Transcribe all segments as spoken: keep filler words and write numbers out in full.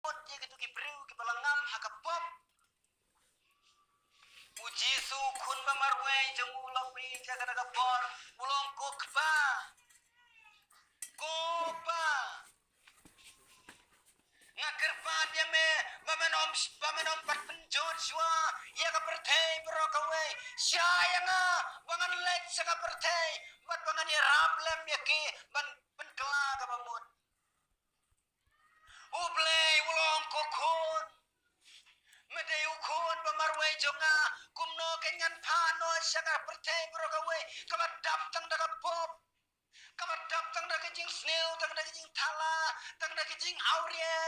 mut ïa kito ki briew kiba la ngam ha ka pop. U Jisu u khun ba marwei jong u, lok baieit, ha kata ka por u la ong, ko Kpa, ko Kpa, nga kyrpad ïa me ba men ym, ba men ym pat pynjot shuwa ïa ka pyrthei baroh kawei. Shah ïa nga ba ngan leit sha ka pyrthei bad ba ngan ïarap lem ïa ki ban pynkylla kaba mut. U Blei u la ong, ko khun, me dei u khun ba marwei jong nga, kumno kan ngan phah noh sha ka pyrthei baroh kawei kaba dap tang da ka pop, kaba dap tang da ka jingsniew, tang da ka jingthala, tang da ka jingawria?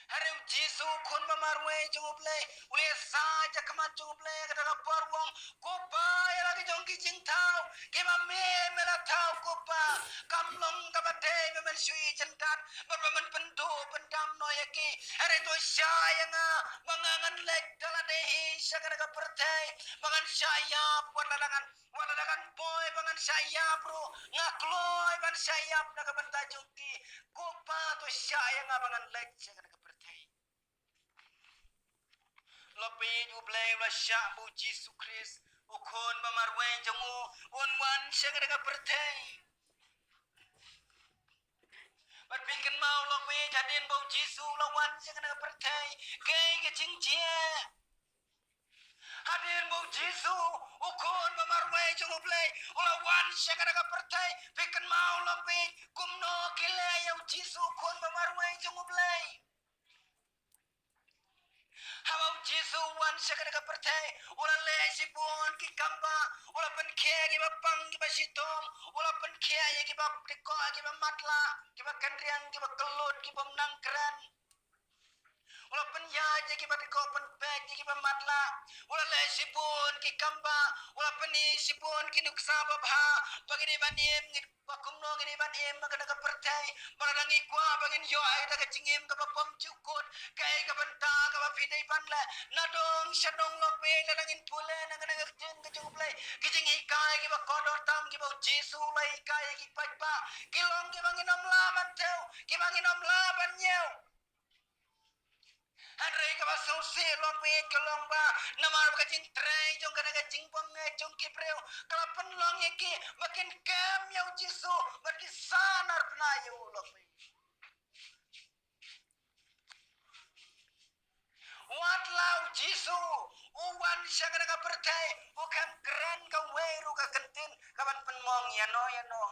Hynrei u Jisu u khun ba marwei jong U Blei u la ïasaid ha khmat jong U Blei ha kata ka por, u ong, ko Kpa, ïa la ki jong ki jingthaw kiba me, me la thaw, ko Kpa, kam long kaba dei ba men shu ïeit jyndat bad ba men pynduh pyndam noh ïa ki. Hynrei to shah ïa nga ba nga ngan leit da lade hi sha kata ka pyrthei ba ngan shah ïap, wat la da ngan, wat la da ngan poi ba ngan shah ïap ruh, nga kloi ban shah ïap na ka bynta jong ki. Ko Kpa, to shah ïa nga ba ngan leit sha kata ka pyrthei. Lok baieit, U Blei u la shah ba u Jisu Khrist, u khun ba marwei jong u, un wan sha kata ka pyrthei. Bad phi kynmaw, lok baieit, hadien ba u Jisu u la wan sha kata ka pyrthei, kaei ka jingjia? Hadien ba u Jisu, u khun ba marwei jong U Blei, u la wan sha kata ka pyrthei, phi kynmaw, lok baieit, kumno ki leh ïa u Jisu, u khun ba marwei jong U Blei? Haba u Jisu u wan sha kata ka pyrthei, u la leh shibun ki kambah, u la pynkhiah ïa kiba pang, kiba shitom, u la pynkhiah ïa kiba dkoh, kiba matlah, kiba kynriang, kiba kyllut, kiba ym nang kren. U la pynïaid ïa kiba dkoh, pynpeit ïa kiba matlah. U la leh shibun ki kambah, u la pyni shibun ki nuksa babha ba ngi dei ban im, ngi, ba kumno ngi dei ban im ha kane ka pyrthei. Ba lada ngi kwah ba ngin ïoh ïa kata ka jingim kaba bymjukut, kaei ka bynta kaba phi dei ban leh? Nadong shadong, lok baieit, lada ngin pule na kane ka ktien ka jong U Blei, ki jinghikai kiba kordor tam kiba u Jisu u la hikai ïa ki paidbah, ki long kiba ngin ym lah ban thew, kiba ngin ym lah ban ñiew. Hynrei kaba sngewsih, lok baieit, ka long ba namar ba ka jingtrei jong kane ka jingbymngeit jong ki briew ka la pynlong ïa ki ba kin kem ïa u Jisu bad ki sa nar bnai ïa u, lok baieit. Wat la u Jisu u wan sha kane ka pyrthei, u khlem kren kawei ruh ka kyntien kaban pynmong ïano ïano.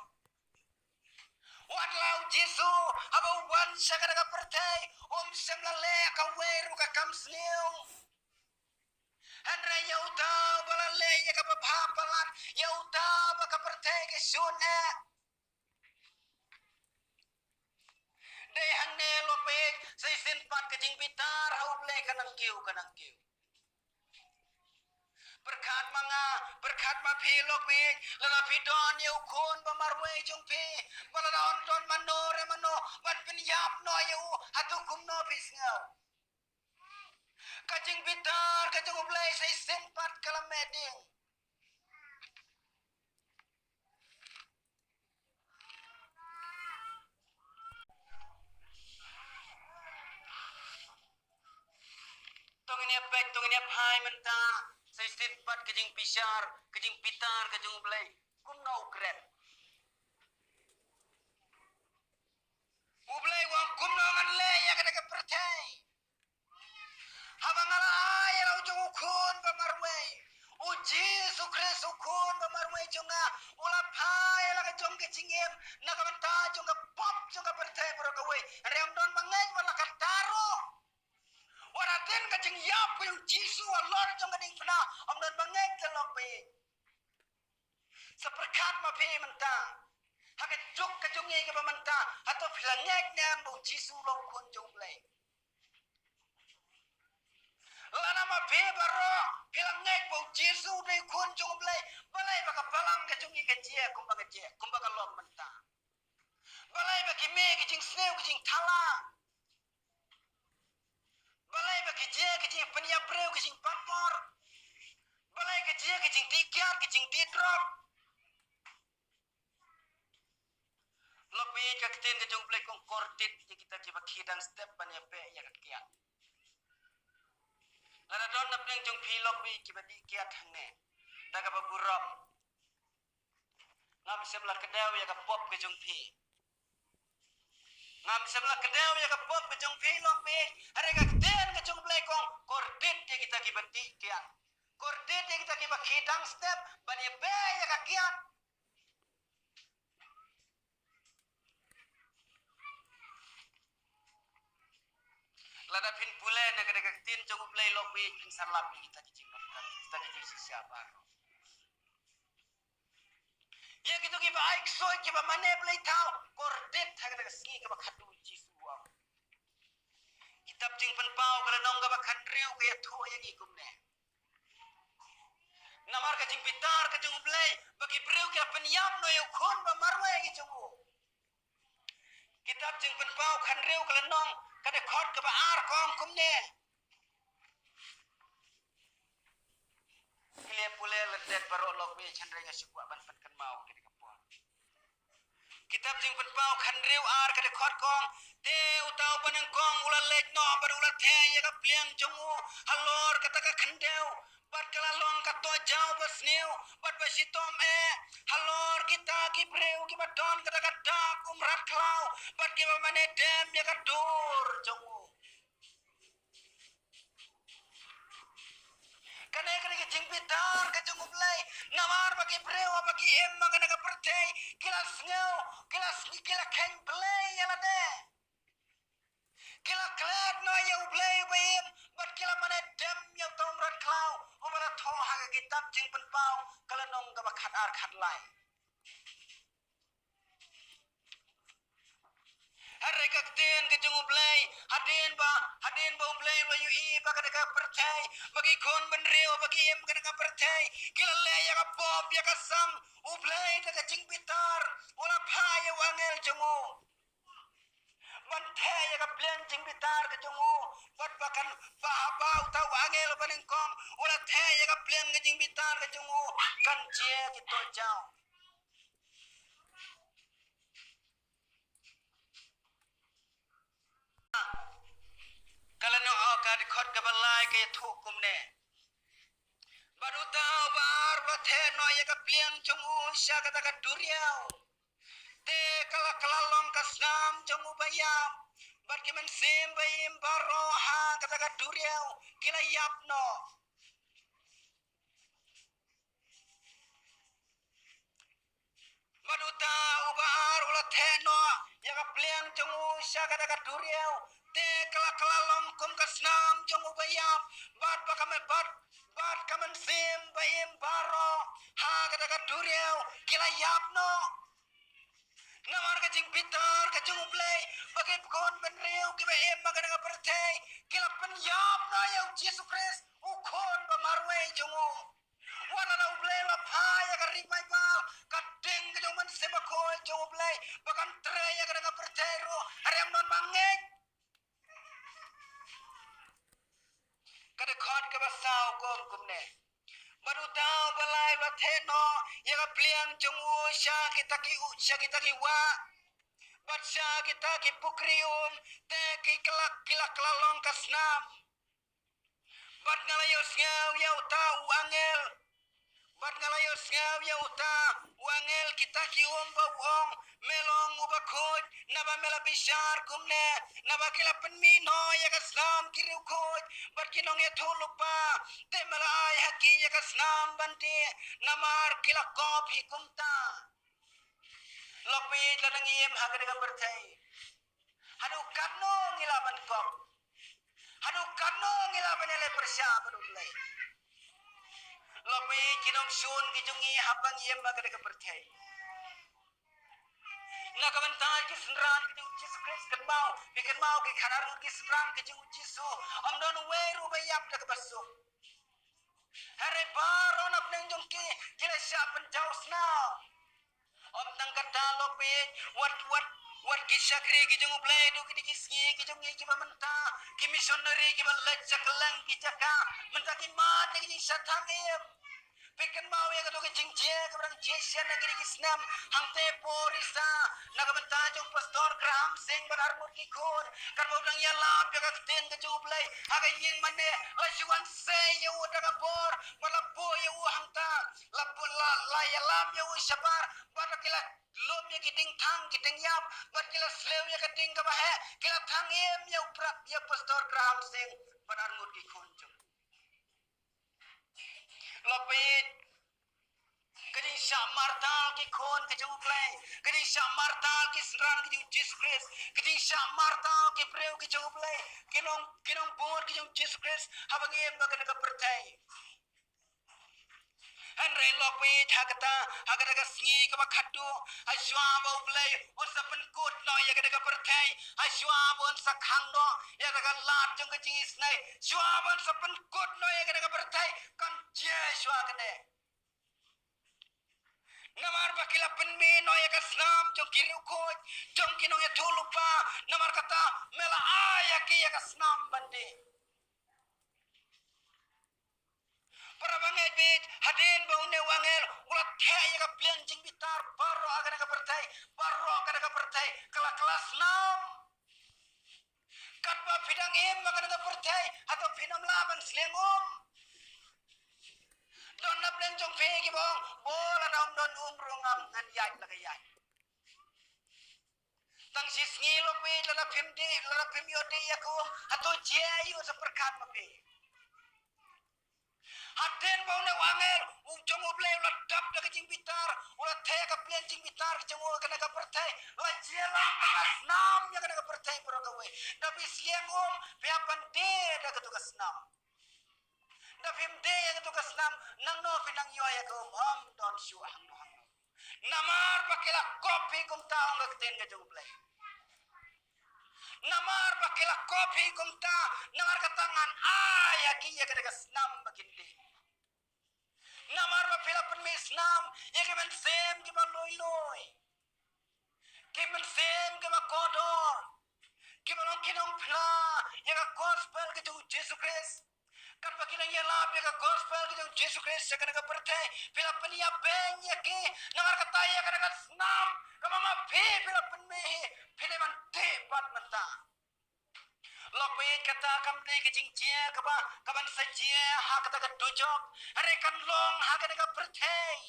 Wat la u Jisu haba u wan sha kane ka pyrthei, um shym la leh kawei ruh ka kam sniew. Hynrei ïa uta uba la leh ïa kaba bha palat, ïa uta ba ka pyrthei ka shun eh. Dei hangne, lok baieit, sa shisien pat ka jingbitar ha U Blei ka nang kiew, ka nang kiew. Pyrkhat ma nga, pyrkhat ma phi, lok baieit, lada phi don ïa u khun ba marwei jong phi, ba lada un don mano re mano ban pynïap noh ïa u, hato kumno phi sngew? Ka jingbitar ka jong U Blei sa shisien pat ka la meh ding. To ngin ïa peit, to ngin ïa phai mynta, sa shisien pat ka jingbishar, ka jingbitar ka jong U Blei, kumno u kren. U Blei u ong, kumno ngan leh ïa kata ka pyrthei? Haba nga la ai ïa la u jong u khun ba marwei, u Jisu Khrist, u khun ba marwei jong nga, u la phai ïa la ka jong ka jingim na ka bynta jong ka pop jong ka pyrthei baroh kawei. Hynrei ym don ba ngeit wat la katta ruh. Wat hadien ka jingïap ka jong u Jisu halor jong ka diengphna, ym don ba ngeit, lok baieit. Sa pyrkhat ma phi mynta, ha ka juk ka jong ngi kaba mynta, hato phi la ngeit ne em ba u Jisu u long u Khun jong U Blei? Lada ma phi baroh phi la ngeit ba u Jisu u dei u Khun jong U Blei, balei ba ka balang ka jong ngi ka jia kumba ka jia, kumba ka long mynta? Balei ba ki mih ki jingsniew, ki jingthala? Balei ba ki jia ki jingpynïap briew, ki jingpatpor? Balei ki jia ki jingdih kiad, ki jingdih drok? Lok bi Ka ktien ka jong U Blei kong kordit ïa kita kiba khie dang step ban ïa beh ïa ka kiad. Lada don na pdeng jong phi lok bad kiba dih kiad hangne da kaba burom, ngam shym la kdew ïa ka pop ka jong phi. Ngam shym la kdew ïa ka pop ka jong phi lok bad hare ka ktien ka jong U Blei kong kordit ïa kita kiba dih kiad. Kordit ïa kita kiba khie dang step ban ïa beh ïa ka kiad. Lada phin pule na ka da ka ktien jong U Blei lok bad phin sa lap ïa kita ki jingpynpaw, kita ki jingshisha baroh. Ïa kito kiba ai ksuid kiba mane blei thaw kordit ha ka da ka sngi kaba khadduh Jisu u ong. Kitab Jingpynpaw ka lynnong kaba khathynriew ka ïathuh ïa ngi kumne. Namar ka jingbitar ka jong U Blei ba ki briew ki la pynïap noh ïa u khun ba marwei ka jong u. Kitab Jingpynpaw khathynriew ka lynnong ka dkhot kaba ar ka ong kumne. Ki la pule lyndet baroh lok bad hynrei nga shu kwah ban pynkynmaw kane ka por. Kitab Jingpynpaw khathynriew ar ka dkhot ka ong. Te uta uba nyngkong u la leit noh bad u la theh ïa ka pliang jong u halor kata ka khyndew. Bad ka la long ka tohjaw ba sniew bad ba shitom eh halor kita ki briew kiba don kata ka dak umrad khlaw bad kiba mane dem ïa ka dur jong u. Kane kane ka jingbitar ka jong U Blei namar ba ki briew ba ki im ha kane ka pyrthei ki la sngew, ki la sngew, ki la kheiñ blei ïa lade. Ki la klet noh ïa U Blei uba im bad ki la mane dem ïa uta u mrad khlaw uba la thoh ha ka kitab Jingpynpaw ka lynnong kaba khatar khatlai. Hynrei ka ktien ka jong U Blei hadien ba, hadien ba U Blei u la ïohi ba kane ka pyrthei ba ki khun bynriew ba ki im kane ka pyrthei ki la leh ïa ka pop ïa ka sang, U Blei da ka jingbitar u la phah ïa u angel jong u ban theh ïa ka pliang jingbitar ka jong u. Bad ba kan, ba haba uta u angel ba nyngkong u la theh ïa ka pliang ka jingbitar ka jong u kan jia ki tohjaw. Ka lynnong ka dkhot kaba lai ka ïathuh kumne. Bad uta uba ar u la theh noh ïa ka pliang jong u sha kata ka duriaw. Te ka la, ka la long ka snam jong u ba ïap bad ki mynsiem ba im baroh ha kata ka duriaw ki la ïap noh. Bad uta uba ar u la theh noh ïa ka pliang jong u sha kata ka duriaw. Te ka la, ka la long kum ka snam jong u ba ïap bad ba ka me-, bad, bad ka mynsiem ba im baroh ha kata ka duriaw ki la ïap noh. Namar ka jingbitar ka jong U Blei ba ki khun bynriew kiba im ha kane ka pyrthei ki la pynïap noh ïa U Jisu Khrist u khun ba marwei jong u. Wat la da U Blei u la phah ïa ka revival ka ding ka jong u Mynsiem Bakhuid jong U Blei ba kan trei ïa kane ka pyrthei ruh. Hynrei ym don ba ngeit. Ka dkhot kaba saw ka ong kumne. Bad uta uba lai u la theh noh ïa ka pliang jong u sha kita ki u, sha kita ki wah bad sha kita ki pukri um. Te ki la, ki la, ki la long ka snam. Bad nga la ïohsngew ïa uta u angel. Bad nga la ïohsngew ïa uta u angel kita ki um ba u ong, me long u bakhuid naba me la bishar kumne, naba ki la pynmih noh ïa ka snam ki riewkhuid bad ki nongïathuhlypa. Te me la ai ha ki ïa ka snam ban dih namar ki la kop hi kumta. Lok bad lada ngi im ha kane ka pyrthei, haduh katno ngi lah ban kop? Haduh katno ngi lah ban ïaleh pyrshah bad U Blei? Lok bad ki nongshun ki jong ngi haba ngi im ha kane ka pyrthei. Na ka bynta ki synran ki jong U Jisu Khrist, kynmaw, phi kynmaw ki khatar ngut ki synran ki jong U Jisu, ym don uwei ruh ba ïap da kaba suk. Hynrei baroh na pdeng jong ki ki la shah pynjaw snam. Ym tang kata lok bad wat, wat, wat ki shakri ki jong U Blei, haduh kine ki sngi ki jong ngi kiba mynta, ki missionary kiba leit sha kylleng ki jaka mynta ki mad ïa ki jingshah thang im. Phi kynmaw ïa kato ka jingjia kaba dang jia shen na kine ki snem hangtei por isa na ka bynta jong Pastor Graham Singh bad arngut ki khun. Katba u dang ïalap ïa ka ktien ka jong U Blei ha ka ïing mane, la shu wan sei ïa u da ka bor bad la buh ïa u hangta. La buh, la, la ïalam ïa u shabar bad ki la lum ïa ki diengthang ki diengïap bad ki la slem ïa ka dieng kaba heh, ki la thang im ïa u pra-, ïa Pastor Graham Singh bad arngut ki khun jong u. Lok baieit, ka jingshah martar ki khun ki jong U Blei, ka jingshah martar ki synran ki jong U Jisu Khrist, ka jingshah martar ki briew ki jong U Blei, ki nong, ki nongbud ki jong U Jisu Khrist haba ngi im ha kane ka pyrthei. Hynrei lok baieit, ha kata, ha kata ka sngi kaba khatduh, ha shuwa ba U Blei un sa pynkut noh ïa kata ka pyrthei, ha shuwa ba un sa khang noh ïa kata ka lad jong ka jingisynei, shuwa ba un sa pynkut noh ïa kata ka pyrthei, kan jia shuwa kane. Namar ba ki la pynmih noh ïa ka snam jong ki riewkhuid, jong ki nongïathuhlypa, namar kata me la ai ïa ki ïa ka snam ban die. Para bangeit baieit, hadien ba une u angel u la theh ïa ka pliang jingbitar baroh ha kane ka pyrthei, baroh kane ka pyrthei ka la, ka la snam. Katba phi dang im ha kane ka pyrthei, hato phin ym lah ban sliang um? Don na pdeng jong phi kiba ong, bor lada ym don um ruh ngam, ngan ïaid la ka ïaid. Tang shi sngi lok baieit, lada phim die, lada phim ïoh die ïa ka um, hato jia aïu, sa pyrkhat ma phi. Hadien ba une u angel u jong U Blei u la dap da ka jingbitar, u la theh ka pliang jingbitar ka jong u ha kane ka pyrthei, la jia lang ka snam ïa kane ka pyrthei baroh kawei. Da phi sliang um, phi hap ban die da kato ka snam. Da phim die ïa kato ka snam, nangno phi nang ïoh ïa ka um, ym don shuh hangno hangno. Namar ba ki la kop hi kumta, ong ka ktien ka jong U Blei. Namar ba ki la kop hi kumta, namar kata ngan ai ïa ki ïa kata ka snam ba kin die. Namar ba phi la pynmih snam ïa ki mynsiem kiba lui lui, ki mynsiem kiba kordor, kiba long ki nongphla ïa ka gospel ka jong U Jisu Khrist. Katba ki nang ïalap ïa ka gospel ka jong U Jisu Khrist sha kane ka pyrthei, phi la pynïabeiñ ïa ki. Namar kata ïa kane ka snam kaba ma phi phi la pynmih hi, phi dei ban die pat mynta. Lok baieit, kata kam dei ka jingjia kaba, kaban sa jia ha kata ka dujok, hynrei kan long ha kane ka pyrthei.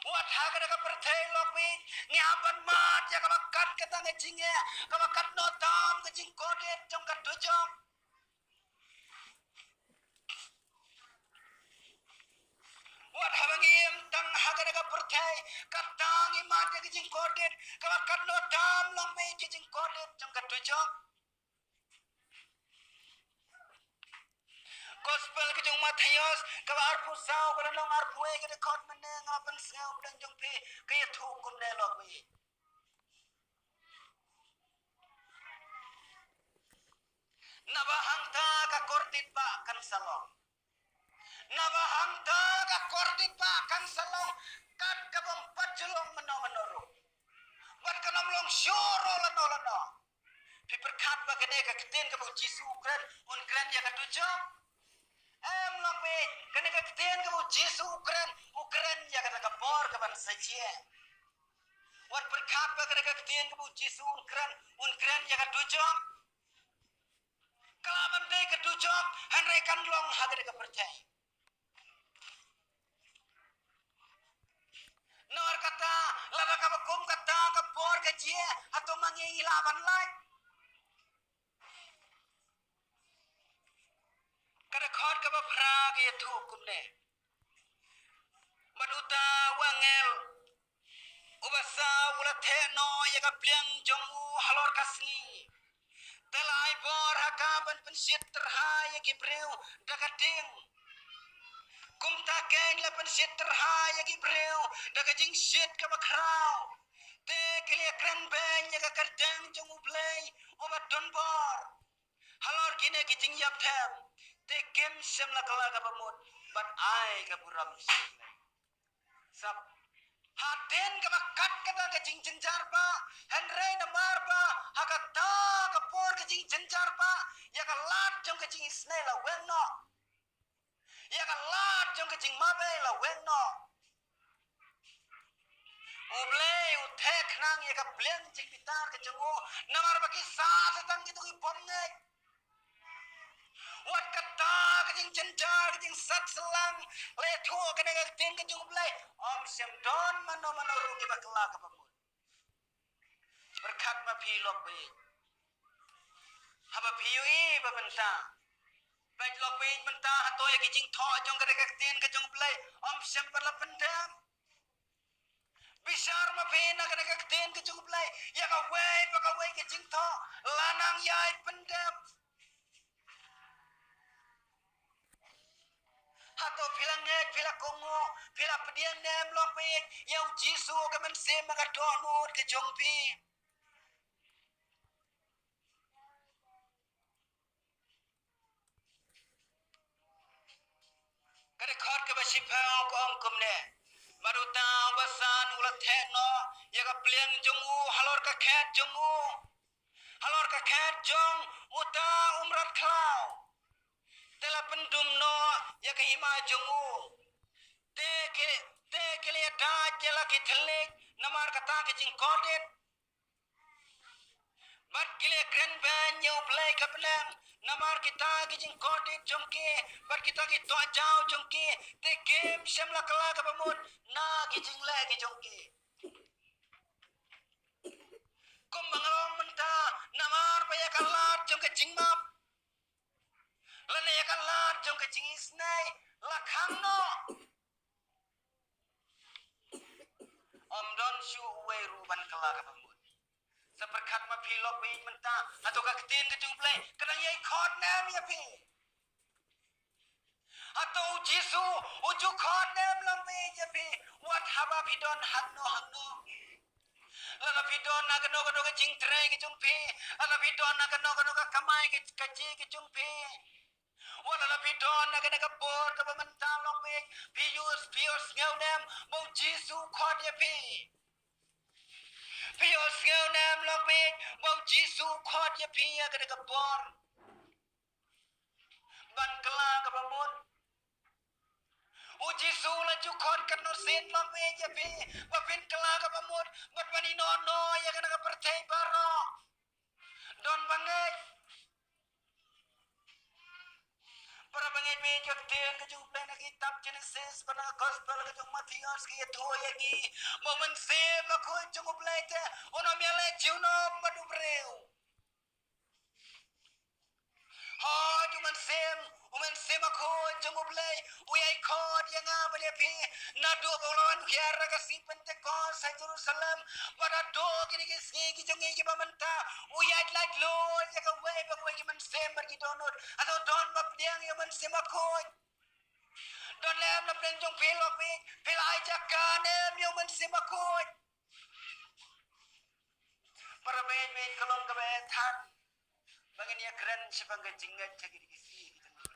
Wat ha kane ka pyrthei lok baieit, ngi hap ban mad ïa kaba kat kata ka jingeh, kaba katno tam ka jingkordit jong ka dujok. Wat haba ngi im tang ha kane ka pyrthei, kata ngi mad ïa ka jingkordit, kaba katno tam lok baieit ka jingkordit jong ka dujok. Gospel ka jong u Mathaios, kaba arphew saw, ka lynnong arphew wei, ka dkhot mynne nga pynsngew pdeng jong phi, ka ïathuh kumne lok baieit. Naba hangta ka kordit ba kan sa long. Naba hangta ka kordit ba kan sa long, kat kaba ym pat ju long mynno mynno ruh. Bad kan ym long shuh ruh lano lano. Phi pyrkhat ba kane ka ktien kaba u Jisu u kren, un kren ïa ka dujok? Em lok baieit, kane ka ktien kaba u Jisu u kren, u kren ïa kata ka por kaban sa jia. Wat pyrkhat ba kane ka ktien kaba u Jisu un kren, un kren ïa ka dujok. Ka lah ban dei ka dujok, hynrei kan long ha kane ka pyrthei. Namar kata, lada kaba kum kata ka por ka jia, hato ma ngi ngi lah ban lait? Ka dkhot kaba phra ka ïathuh kumne. Bad uta u angel uba saw u la theh noh ïa ka pliang jong u halor ka sngi. Te la ai bor ha ka ban pynshit tyrha ïa ki briew da ka ding. Kumta keiñ la pynshit tyrha ïa ki briew da ka jingshit kaba khraw. Te ki la ïakren beiñ ïa ka kyrteng jong U Blei uba don bor halor kine ki jingïap them, te kim shym la kylla kaba mut ban ai ka burom sha U Blei. Sap. Hadien kaba kat kata ka jingjynjar ba, hynrei namar ba ha kata ka por ka jingjynjar ba, ïa ka lad jong ka jingisynei la weng noh. Ïa ka lad jong ka jingmap ei la weng noh. U Blei u theh khnang ïa ka pliang jingbitar ka jong u, namar ba ki sah sa tang kito ki bym ngeit. Wat kata ka jingjynjar, ka jingsat slang, la ïathuh kane ka ktien ka jong U Blei, ym shym don mano mano ruh kiba kylla kaba mut. Pyrkhat ma phi lok baieit. Haba phi ïohi ba mynta, peit lok baieit mynta, hato ïa ki jingthoh jong kane ka ktien ka jong U Blei ym shym pat la pyndem. Bishar ma phi na kane ka ktien ka jong U Blei, ïa kawei pa kawei ka jingthoh la nang ïai pyndem. Hato phi la ngeit, phi la kohnguh, phi la pdiang ne em lok baieit ïa U Jisu ka mynsiem ba ka dohnud ka jong phi? Ka dkhot kaba shiphew ka ong kumne: Bad uta uba san u la theh noh ïa ka pliang jong u halor ka khet jong u. Halor ka khet jong uta u mrad khlaw. Te la pyndum noh ïa ka hima jong u. Te ki, te ki la ïadait ïa la ki thylliej namar kata ka jingkordit. Bad ki la ïakren beiñ ïa U Blei ka bneng namar kita ki jingkordit jong ki, bad kita ki tohjaw jong ki. Te kim shym la kylla kaba mut na ki jingleh ki jong ki. Kumba nga la ong mynta, namar ba ïa ka lad jong ka jingmap lane ïa ka lad jong ka jingisynei la khang noh, ym don shuh uwei ruh ban kylla kaba mut. Sa pyrkhat ma phi lok baieit mynta, hato ka ktien ka jong U Blei ka dang ïai khot ne em ïa phi? Hato U Jisu u ju khot ne em lok baieit ïa phi, wat haba phi don hangno hangno? Lada phi don ha kano kano ka jingtrei ka jong phi, lada phi don ha kano kano ka kamai ka, ka jingeh ka jong phi, wat lada phi don ha kano ka bor kaba mynta lok baieit, phi ïoh, phi ïohsngew ne em ba U Jisu u khot ïa phi? Phi ïohsngew ne em lok baieit ba U Jisu u khot ïa phi ïa kano ka bor ban kylla kaba mut? U Jisu u la ju khot katno sien lok baieit ïa phi ba phin kylla kaba mut bad ban ïehnoh noh ïa kane ka pyrthei baroh. Don ba ngeit. Para bangeit baieit, ka ktien ka jong U Blei na ka kitab Jenesis bad na ka gospel ka jong u Mathaios ka ïathuh ïa ngi ba U Mynsiem Bakhuid jong U Blei te un ym ïaleh junom bad u briew. Hooid, U Mynsiem, U Mynsiem Bakhuid jong U Blei u ïai khot ïa nga bad ïa phi naduh ba u la wan hiar ha ka sngi Pentekost ha Jerusalem bad haduh kine ki sngi ki jong ngi kiba mynta. U ïaid laitluid ïa kawei pa kawei ki mynsiem bad ki dohnud. Hato don ba pdiang ïa U Mynsiem Bakhuid? Don ne em na pdeng jong phi lok baieit? Phi la ai jaka ne em ïa U Mynsiem Bakhuid? Para bangeit baieit, ka long kaba eh than ba ngin ïakren shaphang ka jingngeit ha kine ki sngi ki jong ngi.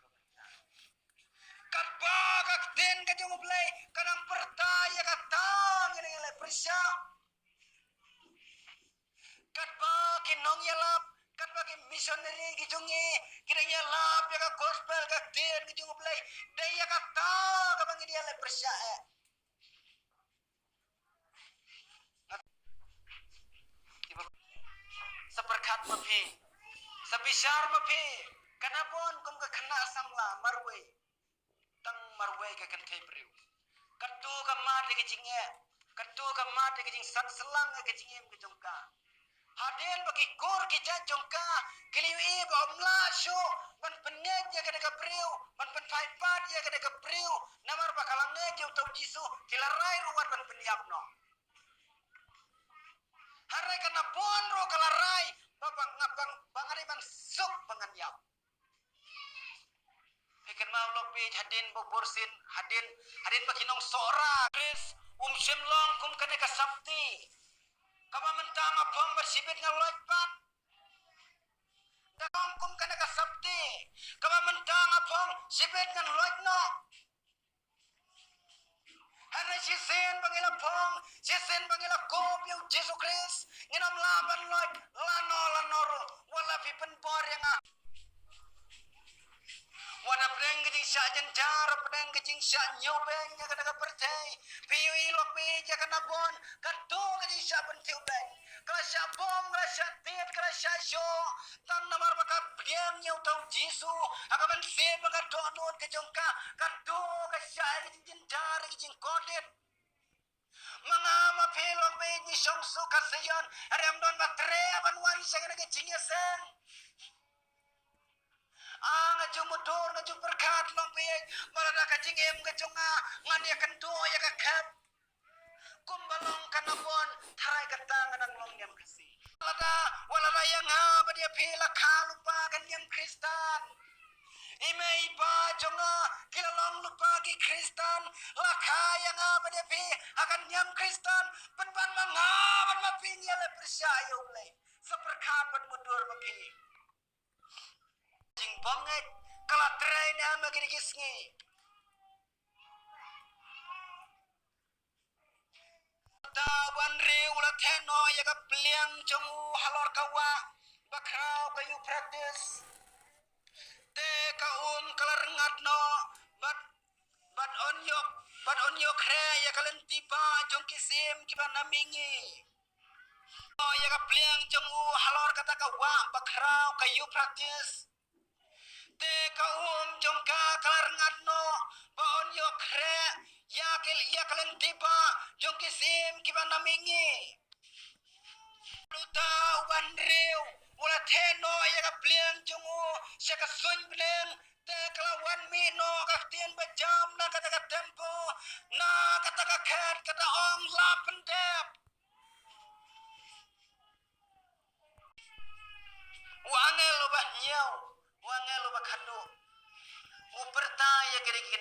Katba ka ktien ka jong U Blei ka nang pyrta ïa kata, ngin ïaleh pyrshah. Katba ki nongïalap, katba ki missionary ki jong ngi ki dang ïalap ïa ka gospel, ka ktien ka jong U Blei, dei ïa kata kaba ngin ïaleh pyrshah eh. Sa pyrkhat ma phi, sa bishar ma phi, kane bun kum ka khynnah samla marwei, tang marwei ka kynthei briew. Katto ka mad ïa ka jingeh, katto ka mad ïa ka jingsat slang ïa ka jingim ka jong ka. Hadien ba ki kur ki jait jong ka ki la ïohi ba ym lah shuh ban pynngeit ïa kane ka briew, ban pynphai pat ïa kane ka briew, namar ba ka la ngeit ïa uta U Jisu, ki la rai ruh wat ban pynïap noh. Hynrei kane bun ruh ka la rai ba, ba nga, ba, ba nga dei ban suk ba ngan ïap. Phi kynmaw lok baieit, hadien ba u bursien, hadien, hadien ba ki nong Sohra, Khrist um shym long kum kane ka sopti kaba mynta nga phong bad shibit nga loit pat. Da long kum kane ka sopti kaba mynta nga phong, shibit ngan loit noh. Hynrei shisien ba ngi la phong, shisien ba ngi la kup ïa U Jisu Khrist, ngin ym lah ban loit lano lano ruh. Wat la phi pynbor ïa nga, wat la pdeng ka Shah jynjar hapdeng ka jingshah ñiewbeiñ ïa kata ka pyrthei. Phi ïohi lok phi ïa ka Nabon, kato ka jingshah pynthiew beiñ. Ka la shah bom, ka la shah tied, ka la shah shoh. Tang namar ba ka pdiang ïa uta u Jisu ha ka mynsiem bad ka dohnud ka jong ka. Kato ka shah ïa ka jingjynjar, ïa ka jingkordit. Ma nga ma phi long ba ngi shong suk ha Zion, hynrei ym don ba treh ban wan sha kane ka jingïaseng. Ah, nga ju mutdur, nga ju pyrkhat long ba ïeit, ba lada ka jingim ka jong nga ngan ïakynduh ïa ka khep. Kumba long ka Nabon, tharai kata nga dang long niam Khasi. Lada, wat lada ïa nga bad ïa phi la kha lypa ka niam Khristan. I mei i pa jong nga ki la long lypa ki Khristan, la kha ïa nga bad ïa phi ha ka niam Khristan, pynban ma nga bad ma phi ngi ïaleh pyrshah ïa U Blei. Sa pyrkhat bad mutdur ma phi. Jingbym ngeit ka la trei ne em ha kine ki sngi. Uta u banriew u la theh noh ïa ka pliang jong u halor ka wah bakhraw ka Euphrates. Te ka um ka la rngat noh bad, bad un ïoh, bad un ïoh khreh ïa ka lynti bah jong ki syiem kiba na mihngi. Ïa ka pliang jong u halor kata ka wah bakhraw ka Euphrates. Te ka um jong ka ka la rngat noh ba un ïoh khreh ïa ki, ïa ka lynti bah jong ki syiem kiba na mihngi. Uta u banriew u la theh noh ïa ka pliang jong u sha ka suiñ bneng, te ka la wan mih noh ka ktien ba jam na kata ka temple, na kata ka khet, ka da ong, la pyndep. U angel uba hynñiew, u angel uba khatduh, u pyrta ïa kine ki